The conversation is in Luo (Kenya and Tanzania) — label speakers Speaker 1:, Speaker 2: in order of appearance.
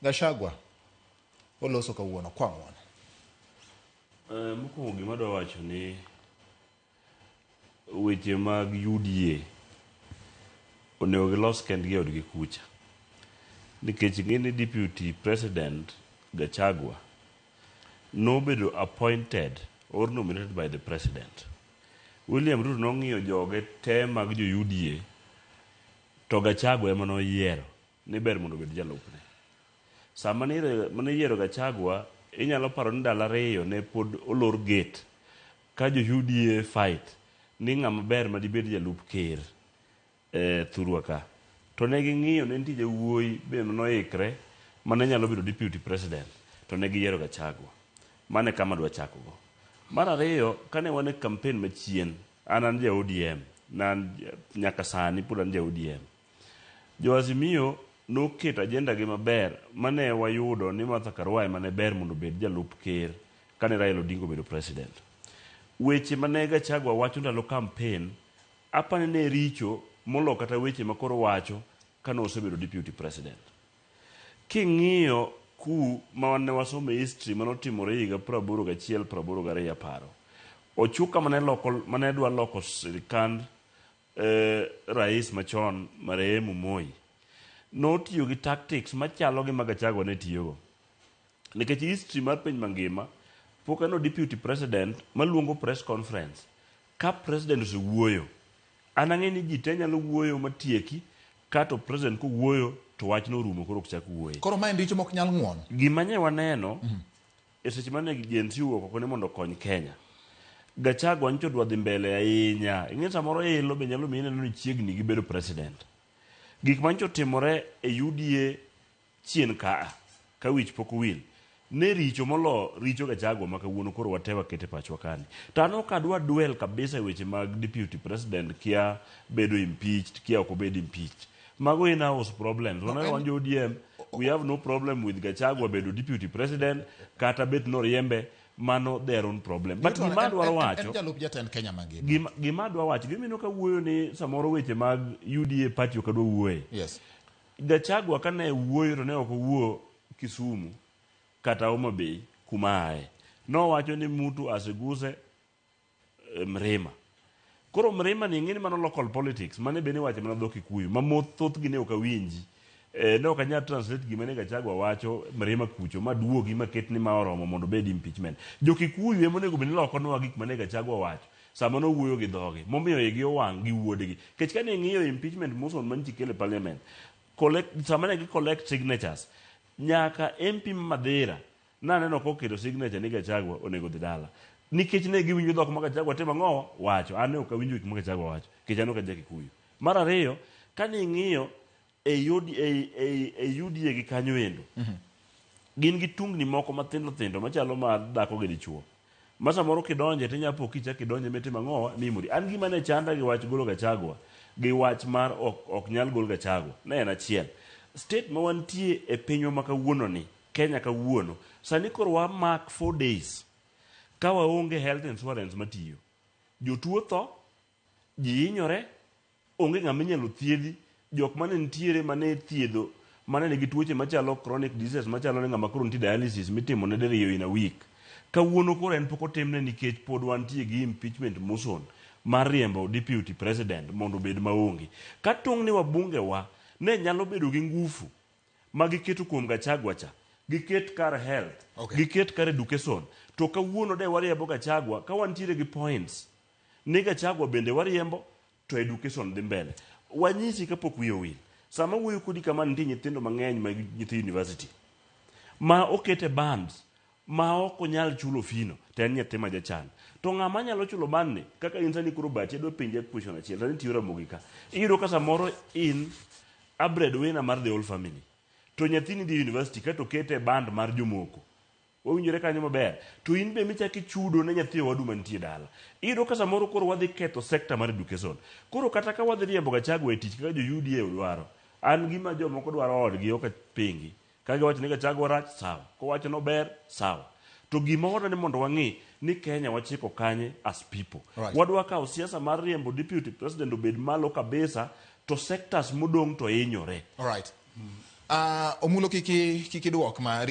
Speaker 1: Gachagua oloso kawuono kwa ng'uono.
Speaker 2: Mokwongo gima adwa wacho ni weche mag UDA onego gilos kendgi e odgi kucha. Nikech ing'e ni Deputy President Gachagua nobedo appointed or nominated by the President. William Ruto nong'iyo joge te mag jo UDA to Gachagua ema noyiero ni ber mondo obed jalupne. Sama mane iyiero Gachagua, inyalo paro ni ndalo ariyo ne pod olor gate ka jo UDA fight ni ng'ama ber ma dibed jalup ker e thurwa ka. To ne ging'iyo ne nitie jawuoyi be manoikre mane nyalo bedo deputy president to ne giyiero Gachagua. Mano e kama adwa chako go. Mar ariyo, kane wan e campaign machien, an an ja ODM, na an nyaka sani pod an ja ODM. Jo Azimio noketo agenda gi maber mane wayudo ni Martha Karua ema ne ber mondo obed jalup ker kane Raila Odinga obedo president. Weche mane Gachagua wacho ndalo campaign apani ne richo molo kata weche ma koro wacho kane osebedo deputy president. King'iyo ku ma ne wasomo e history manotimore higa 81 82 aparo. Ochuka mane loko mane dwa loko sirikand rais machon marehemu Moi notiyo gi tactics machalo gi ma Gachagua ne tiyogo. Nikech history mar piny mangima pok aneno deputy president maluongo press conference ka president osewuoyo. An ang'e ni ji te nyalo wuoyo matieki kato president kowuoyo to wachno orumo koro ok chak wuoye.
Speaker 1: Koro ma en richo mok nyal ng'uon.
Speaker 2: Gima nye waneno e seche mane Gen Z owuok oko ni mondo okony Kenya, Gachagua nyocha odwa dhi mbele ahinya. Ing'e samoro ilo be nyalo miyi ineno ni chiegni gi bedo president. Gik manyocha otimore e UDA chien kaa, ka wich pok owil, ne richo molo richo Gachagua ma kawuono koro wate wakete pachwa kani. To an ok adwa dwell kabisa e weche mag deputy president kia bedo impeached, kia ok obed impeached. Mago in house problems. Wan wan jo ODM, we have no problem with Gachagua bedo deputy president kata bet noriembe, mano their own problem. But
Speaker 1: Newton,
Speaker 2: gima adwaro
Speaker 1: en
Speaker 2: wacho,
Speaker 1: jalup jatend Kenya mangima.
Speaker 2: gima adwa wacho, gima ka wuoyo ni samoro weche mag UDA party ok adwa wuoye. Gachagua kane wuoyo to ne ok owuo Kisumu kata Homa Bay kuma aye. Nowacho ni mtu asiguse mrima. Koro mrima ni ing'e ni mano local politics, mane be niwacho mana dho Kikuyu, ma thothgi ne ok awinji. Ne ok anyal translate gima ne Gachagua wacho mrima kucho ma duogi ma ket ni ma oromo mondo obed impeachment. Jo Kikuyu ema onego bed ni lokonwa gik mane Gachagua wacho sama nowuoyo gi dhogi, momiyo igi owang' gi wuodgi. Nikech kane ing'iyo impeachment motion manyicha ikelo e parliament, collect, sama ne gi collect signatures, nyaka MP ma Madhira naneno koketo signature ni Gachagua onego dhi dala. Nikech ne giwinjo dhok ma Gachagua timo ang'o? Wacho. An ne ok awinjo gik ma Gachagua wacho, nikech an ok an ja Kikuyu. Mar ariyo, kane ing'iyo e UDA gi kanyo endo, gin gi tungni moko mathindo thindo machalo mar dhako gi dichuo. Ma samoro kidonje to inyalo po kichak idonje mitimo ang'o? Mimori. An gima ne chanda gi wach golo Gachagua gi wach mar ok nyal gol Gachagua ne en achiel. State ma wantie e pinywa ma kawuono ni, Kenya kawuono, sani koro wa mark 4 days ka waonge health insurance matiyo. Jotuo tho, ji hinyore, onge ng'ama inyalo thiedhi, jok mane nitiere mane thiedho mane nigi tuoche machalo chronic diseases machalo ni ng'ama koro nitie dialysis mitimo ne diriyo in a week. Kawuono koro en pok otimne nikech pod wantie gi impeachment motion mar riembo deputy president mondo obed maonge. Ka tong' ni wabunge wa ne nyalo bedo gi ngufu ma giketo kuom Gachagua cha, giket kar health, giket kar education, to kawuono de wariembo Gachagua ka wantiere gi points ni Gachagua bende wariembo to education dhi mbele. Wanyisi kapok wiye owil. Sama wuoyo kodi kama nitie nyithindo mang'eny ma nyithi university ma okete bands ma ok onyal chulo fino to en nyathi ma jachan. To ng'ama nyalo chulo band ni kaka in sani koro bachi adwa penji question achiel sani tiyo Ramogi ka. Iyudo ka samoro in a breadwinner mar the whole family. To nyathini dhi university kato okete e band mar jomoko. Wawinjore kanyo maber. To in be michak ichudo ne nyathi owadu mantie dala. Iyudo ka samoro koro wadhi ketho sector mar education. Koro kata ka wadhi riembo Gachagua e tich kaka jo UDA dwaro, an gima jomoko dwaro odgi ok apingi. Ka giwacho ni Gachagua rach, sawa. Kowacho ni ober, sawa. To gima wadwa ni mondo wang'i ni Kenya wachiko kanye as people. Wadwa kawo siasa mar riembo deputy president obed malo kabisa to sectors modong' to hinyore.
Speaker 1: Alright. Omulo kiki kiki duok ma.